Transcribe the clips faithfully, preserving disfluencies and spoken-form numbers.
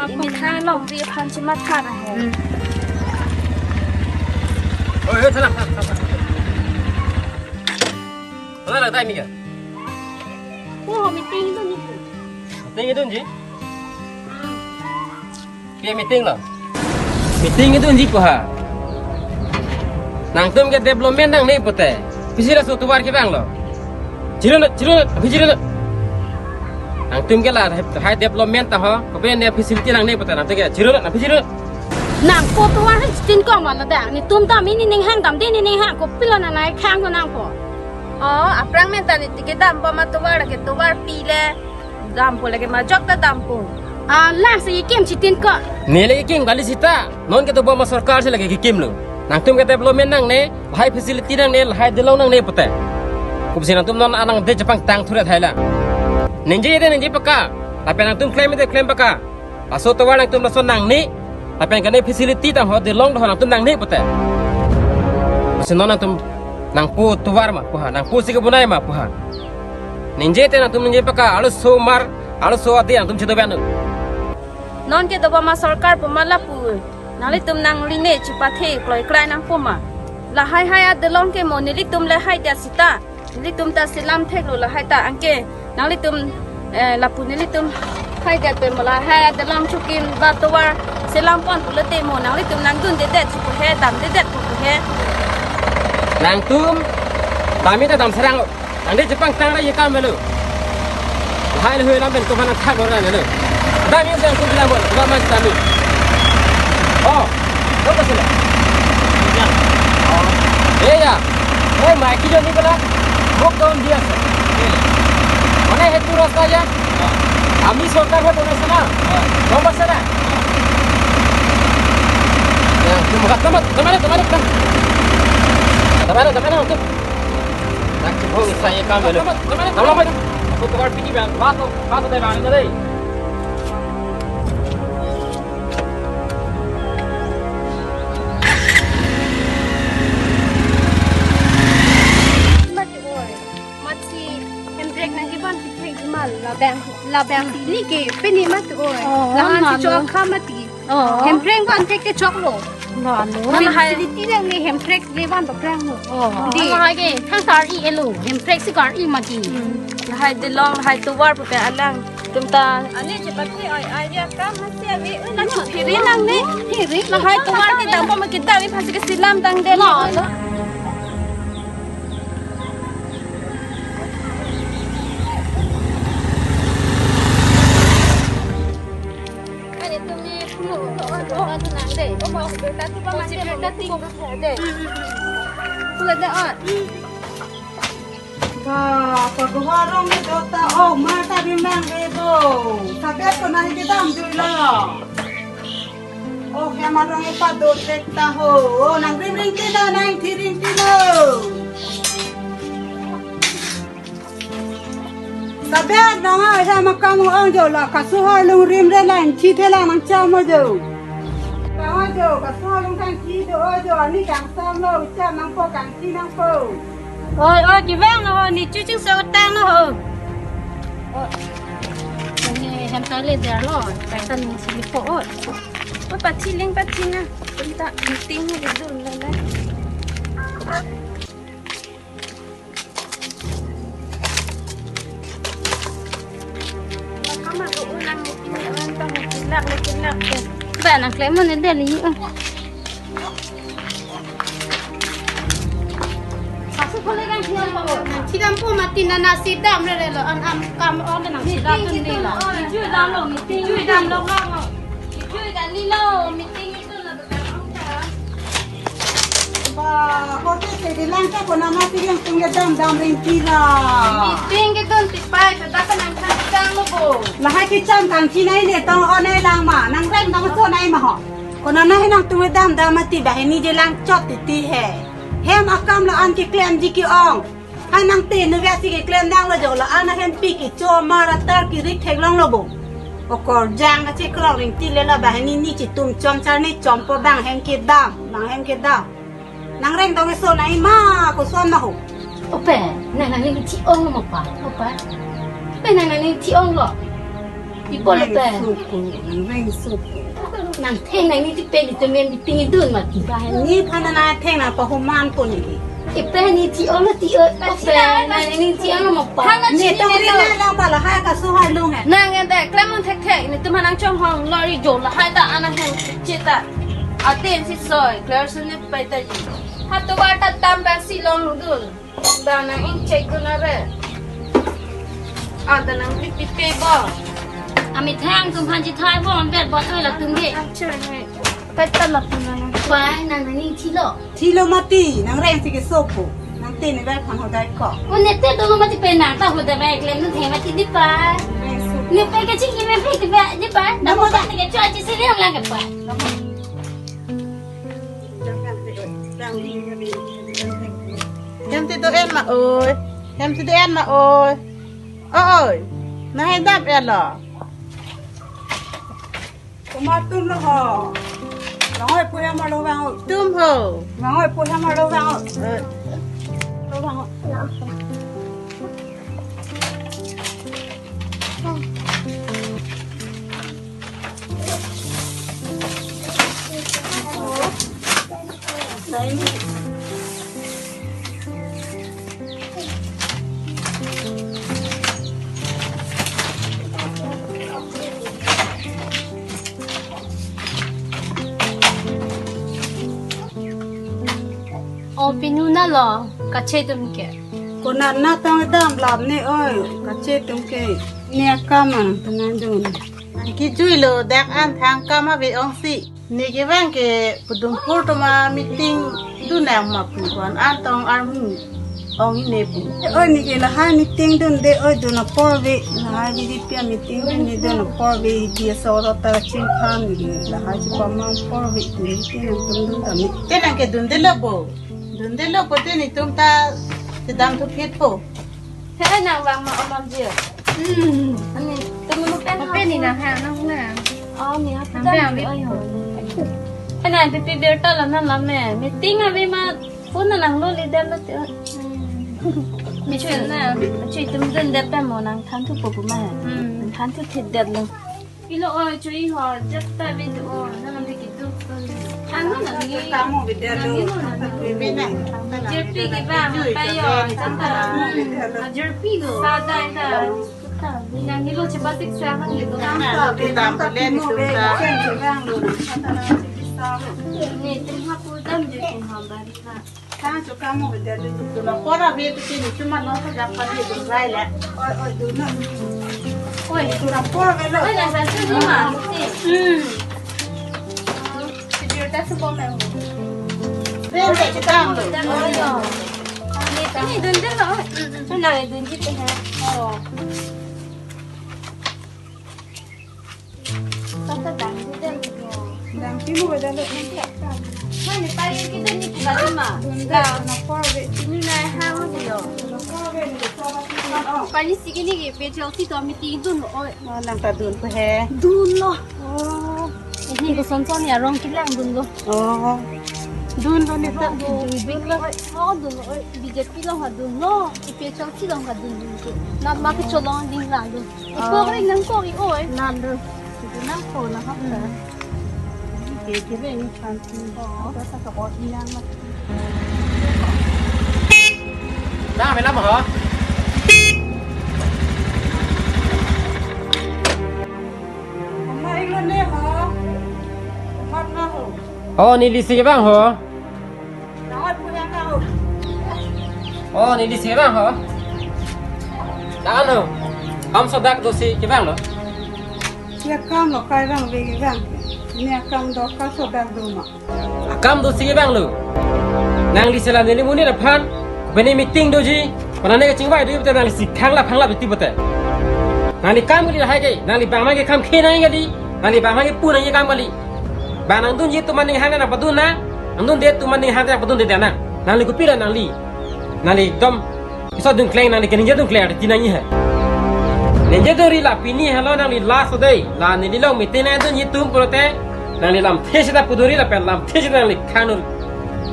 Imethang longri aphan chematha ra he. Hmm. Oi, oi, thalang, thalang, thalang. Thalang, thalang, thalang, thalang. Oh, meeting itu ni. Meeting itu ni? Pi meeting lo. Meeting itu ni ko ha. Nangtum ke development nangne pute. Pisi laso tovar kevang lo. Chirun, chirun, phi chirun. Nangtum ke lahai development ta ho. Kopi ne facility nangne pute. Nangtum ke chirun, phi chirun. Nangpo tovar hai chitin ko ma ladak. Netum ta mini ning hang dam de, nening hang kopilo nanai khang ko nangpo. Oh, aphrang men ta neli kedam po ma tovar, lake tovar pi le dampo, lake majok ta dampo. Ah, lang si kekim chitin ko. Neli kekim kali seta, non ke dobom asorkar si lake kekimlo. Nangtum ke development nangne, lahai facility nangne, lahai dolong nangne pute. Kopisi nangtum non anang de chepangtang thuret hailang. Ningje de ningje paka, lapen nangtum klem de klem paka. Laso tovar nangtum laso nangne, lapen kene facility tang ho dolong do nangtum nangne pute. Masi non nangtum nangpo tovar ma pu ha, nangpo si kebonai ma pu ha. Ningje te nangtum ningje paka, arloso mar, arloso adi nangtum chedo banu. Non ke dobom asorkar pu ma lapu. Nanglitum nangli ne chepathe kloi klai nangpo ma. Lahai hai adolong ke mo nelitum le hai dia seta. Nelitum ta selam theklo lahai ta anke nanglitum, eh, lapu nelitum hai dia pe mo lahai adolong chukim ba tovar selam pon pulote mo nanglitum nangdun dedet pu he, dam dedet pu he. Nangtum dam-i ta dam serang lo. Nangde chepangtang ra ye kam melo. Lahai le hui lam pen ko mana thak lo ra melo. Dam-i jang ko bilang bol, ba mas dam-i. Oh, lo ka sila. Oh, eh ya. Oh, mai ki joni bela. Mo kon dia sa. Mane hetu rasta ya. Ami sorkar ho bonai sana. Nomor sana. Ya, tum kat nomor, nomor, nomor, nomor. Nomor, nomor, nomor. Nak chibong isa ye kam belo. Tama, tama. Aku tukar pini bang. Baso, baso dai bang dai. Mati oi. Mati hemprek nangkevan pithek mal labang, labang pini ke pini mati oi. Oh, lahan si chok kha mati. Oh. Hemprek van thek te choklo. Lalo. Nang hai facility nangne hemprek le van paprang lo. Oh. Di. Nang hai ke thang kar-i elo. Hemprek si kar-i mati. Hmm. Lahai dolong, lahai tovar pupe alang. Tum ta. Ani chepathe oi, oi, ya kam hasi ave. Ui, na chu phiri nangne. Phiri. Lahai tovar kedam pa ma kedam-i phasi ke selam dang de. Lalo. Ani tumi pulu, pulu, pulu, pulu, nang de. Omo, beta tu pa mande, beta tu pa mande. Pulu de on. Ba, pagharong ni dota, oh, mata bimang bebo. Sabet ko nahi kedam dui lo. Oh, hem arong epa do tek ta ho. Oh, nang ring ring ti lo, nang thi ring ti lo. Sabet nang a hem akam ong jo la, kasu ha lung rim re la, nang thi the la nang cham mo jo. Ka ho jo, kasu ha lung kangthi do o jo, ani kangsam lo, cham nangpo kangthi nangpo. Oi, oi, kevang lo ho, ne chu chingso tang lo ho. Oi. Ne hem ta le der lo, kai ta ning si po oi. Oi, pathi ling pathi na. Oi ta ting ni dun le le. Kama ko unang ni kini orang ta ni kilak ni kilak ke. Ba nang klem mo ne de li. Sasu kole kan thi dampo. Thi dampo mati nana si dam re re lo an am kam on nang si dam tun di lo. Ju dam lo meeting. Ju dam lo lo. Ju dam ni lo meeting itu lo. Ba, hote se di lang ta ko nana ti yang tung ke dam dam ring ti la. Meeting ke dun ti pai, ta ta nang khan chang lo bo. Lahai kecham kangthi nai ne tong on nai lang ma, nang reng dong so nai ma ho. Ko nana he nangtum dam dam mati ba he ni je lang chot ti ti he. Hem akam lo an keklem ji ke-ong. Hai nang te nu vek si keklem dang lo jo lo an hempi kecho ma ra tar kirik theklong lo bo. Okorjang kachekrok ring ti le lo ba he ni ni chitum chom char ni chompo bang hem kedam, bang hem kedam. Nang reng dong so nai ma ko son ma ho. Ope, nang nang ning thi-ong lo ma pa, ope. Pe nang nang ning thi-ong lo. Ipo le pe. Nang veng suku, nang veng suku. Nang theng nang ni ti pe ni te men meeting idun mati. Ba ni phana na theng na pahuman po ni. Ipe ni ti olo ti o. Ipe na ni ti olo mo pa. Hana ni chini to ni ri lo. Na lang ba lahai kaso hai lung hai. Nang ende klem un thek thek ni tum hanang chonghong lori jo lahai ta anang hang cheta. Aten si soi clear sun ni pai ta ji. Hatu ba ta tam ba si long dul. Da nang ingchek dun are. Ada nang pipi pe bo. Amethang tum phan chethai bon bet bon oi latum he. Am choi ngai. Pet ta latum nang. Pai nang nang ni thilo. Thilo mati, nang reng si keso po. Nang te ni ber phan hodai ko. Ko ne te dolo mati pe nang ta hodai bai klem nu theng mati di pai. Reng so. Ne pe ke ching ki me pe di pai, di pai. Namo ta. Namo ta ne ke choi chi si reng lang ke pai. Namo. Hem ti do-en ma oi. Hem ti do-en ma oi. Oi. Nahai dap ya lo. Komat tum lo ho. Langoi pu hem lo vang o. Tum ho. Langoi pu hem lo vang o. Eh. Lo vang o. O pinu na lo, kache tum ke. Konat na tong dam lam ne oi, kache tum ke. Ne akam ang tenang dun. Kijui lo dak an thang kam ave ong si. Ne kevang ke Pudumpur toma meeting dun nang ma pu kon an tong armu ong ne pu. Oi ne ke lahai meeting dunde oi dun apor ave lahai B J P meeting dun ne dun apor ave dia so ta chingkhan ne lahai si pamang apor ave ne ke nang tum dun ta ne. Te nang ke dunde lo bo. Dunde lo bo te ne tum ta sedang thu phit po. He nang vang ma omam jir. Hmm. Ani, temu pen pen ni na ha nang na. Oh, ni ha. Nang pen pen pen oi ho. Ana pipi berta la na la me. Meeting ave ma phone na nang lo le dan lo te. Meeting na. Chui tum dun det pen mo nang than thu po pu ma. Hmm. Than thu thit det lo. Pilo oi chui ho, jat ta ve do o, nang andi kitu. Ang na ni. Kamu bida lo. Nang ni lo, nang ni lo. Bina. Jerpi ke ba, pa yo, jam ta. Kamu bida lo. Ah, jerpi lo. Sa dai ta. Nang ni lo chepa tik sa kan gitu. Nang ta, nang ta pimo ve, chen che bang lo. Ni tum ha pu dam je tum ha bari ha. Kang cho kamu ke dia tu tu na pora ve tu ni cuma no sa japa ni tu rai le. Oi, oi, dun na. Oi, tu na pora ve lo. Oi, na sa tu ni ma. Hmm. Video ta su bom na. Ve ve kita ang lo. Oi, yo. Ni tu ni dun dun lo. Tu na dun ji tu ha. Oh. Tata dang di dang di. Dang pimo beda lo. Mane pai kita ni kita ma. Dun da na por ve. Ni na ha mo di lo. Na por ve ni to ba ti kan o. Pani sigi ni ke pe chel si to meeting dun lo oi. Oh, nang ta dun ko he. Dun lo. Oh. Ini ko son son ya rong kilang dun lo. Oh. Dun lo ni ta. Dun lo. Oh, dun lo oi. B J P lo ha dun lo. Ipe chel si lo ha dun dun ko. Na ma ke cholong ding la dun. Ipok ring nang kok i oi. Nan do. Itu nang ko na hap ta. Ke ke ring kan. Oh. Apa sa ka bot yang ma. Dah, melam ho. Mama ilo ne ho. Mama na ho. Oh, neli si ke bang ho. Oh, neli si ke bang ho. Dah anu, kam sodak do si ke bang lo. Ya kam lo kai bang ve ke bang. Ni kam do ka sodak do ma. Kam do si ke bang lo. Nangli sela neli muni aphan. Bini meeting doji. Panane ke chingvai do pute nangli si khang la phang la biti pute. Nangli kam kali lahai ke. Nangli bang ma ke kam khe nang kali. Nangli bang ma ke pu nang ye kam kali. Bang nangdunji atum aning hang nang padun nang, nangdunde atum aning hang nang padunde nang. Nangli kopi ra nangli. Nangli ekdom iso dun kleng nangli keningje dun kleng ati nangji he. Ningje dun ri la pini helo nangli last day. La neli long meeting nangdunji atum pulote nangli lamthe seta pudun ri lapen lamthe seta nangli khang un.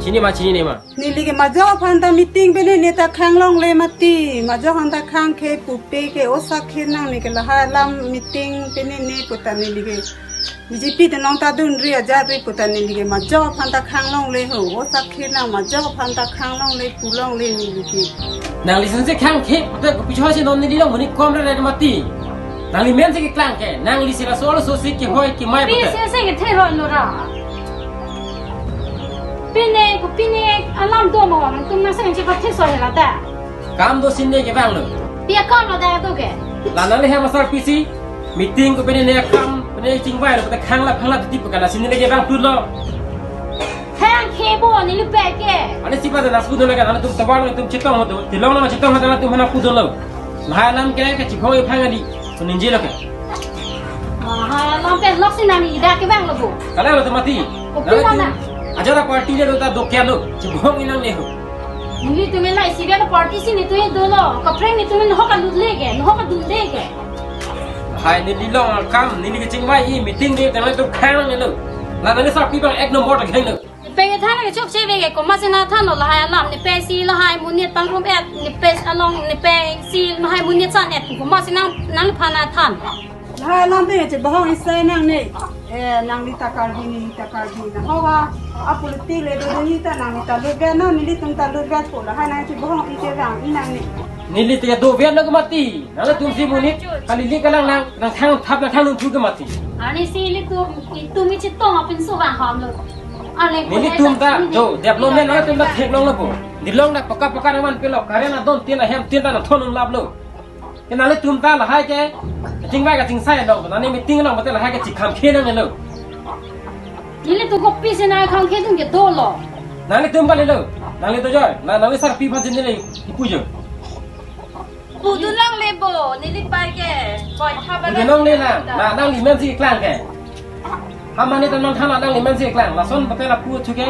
Chinine ma, chinine ma? Neli ke majok aphan ta meeting penene ta khang longle mati. Majok aphan ta khang ke pupe ke osak ke nang ne ke lahai alam meeting penene pu ta neli ke B J P ta nong ta dunri ajatri pu ta neli ke majok aphan ta khang longle ho. Osak ke nang majok aphan ta khang longle pu longle neli ke. Nangli sing se khang ke, pu ta kopi choi si non neli along monit komre re mati. Nangli men si keklang ke, nangli si laso laso si kehoi kemai pu ta. Pi si se kethe hoi lo ra. Pine ko pine alam do ma nangtum nang seng chepathe so hela ta. Kam do si ne ke bang lo. Pi akam lo ta do ke. La nangli hem asar pisi meeting ko penene akam, penene chingvai lo, pu ta khang la khang la titi pu ka la si neli ke bang tu lo. Khang ke bo neli pe ke. Ani si pa ta nang pu do lo ka, nangtum tovar nangtum chetong ho do. Tilong nang chetong ho ta nangtum hana pu do lo. Lahai alam ke kachibhong iphang adi. Ningje lo ke. Lahai alam pen lok si nang ida ke bang lo bo. Kalang lo ta mati. Kopi nangtum mana? Ajat ta party le do ta dokya lo. Chibhong inang ne ho. Nelitum la isi bia party si netum dolo. Kaprek netum ho kalut le ke, ho kadun le ke. Lahai neli along akam, neli kachingvai i meeting de tang nangtum khang ne lo. La nangli asar pi bang ek nombor ta khang lo. Pe than ke chokche ve ke komat si nang than lo lahai alam, ne pe si lahai monit pangrum et, ne pe along ne pe si lahai monit san et komat si nang nangphan nang than. Lahai alam pen chibahong isai nang ne. Eh, nangli ta Karbi, neli ta Karbi, na ho ba. A politic le do do ni ta nangli ta lutvet no, nelitum ta lutvet ko lahai nang chibahong ike rang inang ne. Neli ta do vet lo ke mati. Nangtum si monit kali li kalang nang, nang khang thap nang khang lun thu ke mati. Ani si ilitum, itum ichetong apin so bang ham lo. Nelitum ta do development nangtum ta thek long lo bo. Dilong na paka paka nang man pelo, karen adon tin ahem tin ta nang thon lap lo. Ke nanglitum ta lahai ke chingvai kachingsai lo, nangli meeting lo mate lahai ke chikham khe nang lo. Nelitum kopi si nang kham khe tum ke dolo. Nanglitum kali lo, nangli do joi, na nangli asar pi aphan si neli kipu jo. Pu dun longle bo, neli pai ke. Koi tha ba. Pu dun longle na, na nangli men si keklang ke. Ham mane ta nang than nangli men si keklang. Lason pate lapu chu ke.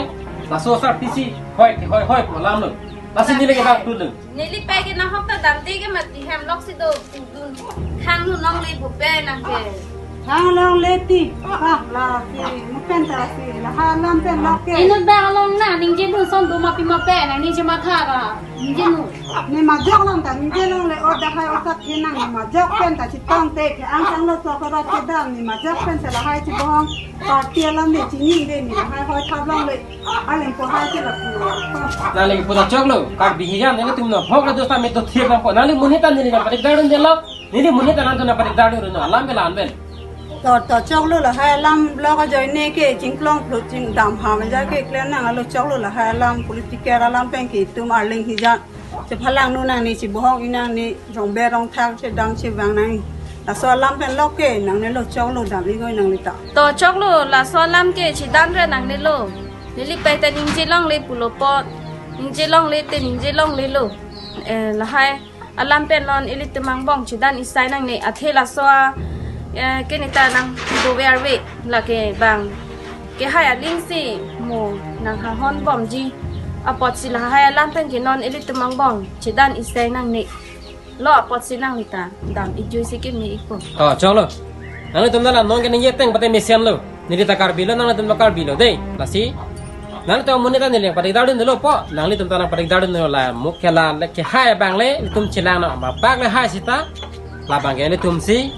Laso asar pisi hoi hoi hoi pu alam lo. Lasi neli ke bang tu lo. Neli pai ke nahok ta damde ke mati hem lok si do pu dun. Khang nu longle bo pe nang ke. Khang longle ti. Ah, lasi, mupen ta si, lahai alam pen lok ke. Inut bang along na, ningje dun son do ma pi ma pe, nang ningje matha ra, ningje nu. Ne majok long ta, ningje longle, o da hai o sak ke nang, ne majok pen ta chetong te, ke ang sang lo so ko rot ke dam, ne majok pen ta lahai chibahong, party alam de chini de, ne lahai hoi thap longle, aleng ko hai ke lapu. Nangli pu ta choklo, Karbi hijan, nelitum na, hok la dosta me to thir nang po, nangli monit ta neli nang patik dar dun de lo. Neli monit ta nangtum nang patik dar dun lo, alam ke la-an pen. To, to choklo lahai alam lok ajoine ke chingklong phlut chingdam ham ja ke klen nang lo choklo lahai alam political alam pen ke itum arleng hijan. Chephalang nu nang ne chibahong inang ne rong be rong thak chedang chevang nang. Laso alam pen lok ke nang ne lo choklo dam igoi nangli ta. To choklo laso alam ke chedan re nang ne lo. Neli pai ta ningje longle pulo po. Ningje longle te ningje longle lo. Eh, lahai alam pen non ilitum angbong chedan isai nangne athe laso a, eh, ke ne ta nang do ver ve lake bang. Kehai aling si mo nang hahon bomji apot si lahai alam pen ke non ilitum angbong chedan isai nangne. Lo apot si nangli ta dam ijui si keme ikpo. To, choklo. Nanglitum ta la non ke ningje teng pate mesen lo. Neli ta Karbi lo, nanglitum ta Karbi lo, dei. Lasi. Nanglitum amonit ta neli nang patik dar dun lo po. Nanglitum ta nang patik dar dun lo la muk ke la le kehai abang le, ilitum chelang no. Ma bak le hai sita. Labang ke ilitum si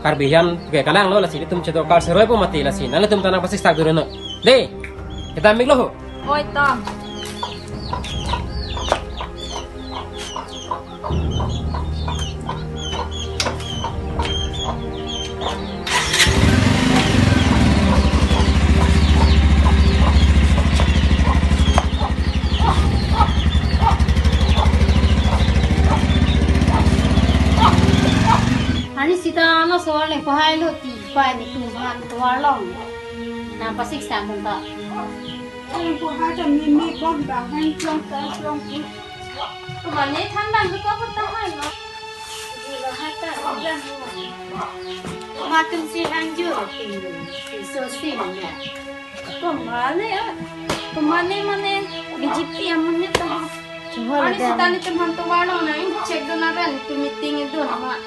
Karbi hijan ke kalang lo lasi ilitum chedo kar seroi po mati lasi. Nanglitum ta nang pasik sak dun lo. Dei. Kita mik lo ho. Oi ta. Ani sita laso arleng ko hai lo ti pai netum aphan tovar long. Nang pasik samung ta. Arleng ko hai ta mimi bom bang hang plong ta plong pu. Kemane than bang ko ko ta hai lo. Di lo hai ta lo. Matum si hang ju ti so si ne. Kemane a? Kemane mane B J P amonit ta. Chungho le. Ani dam. Sita netum aphan tovar long nang check dun nang, netum meeting dun ma.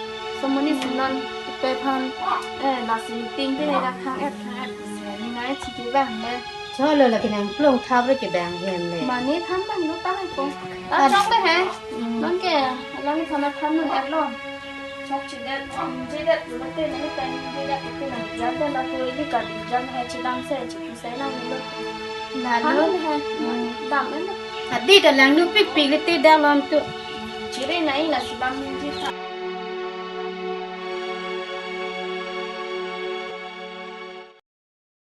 So monit si non pe aphan, eh, lasi meeting pen ira khang et khang et. Ni nai chiki bang ne. Cholo, lake nangplung thap re kedang hem le. Mane than bang lo ta hai po. Ta Than. Chok le he. Hmm. Non ke, alang than than non er lo. Chok chidet, um, chidet lo te, mane pen chidet te na jam te na ko ili ka di jam he chidam se, chi sai nang lo. Na Than lo. Non he. Hmm. Dam en lo. Adi ta langno pikpik le te dam lom tu. Chiri na ila chidam.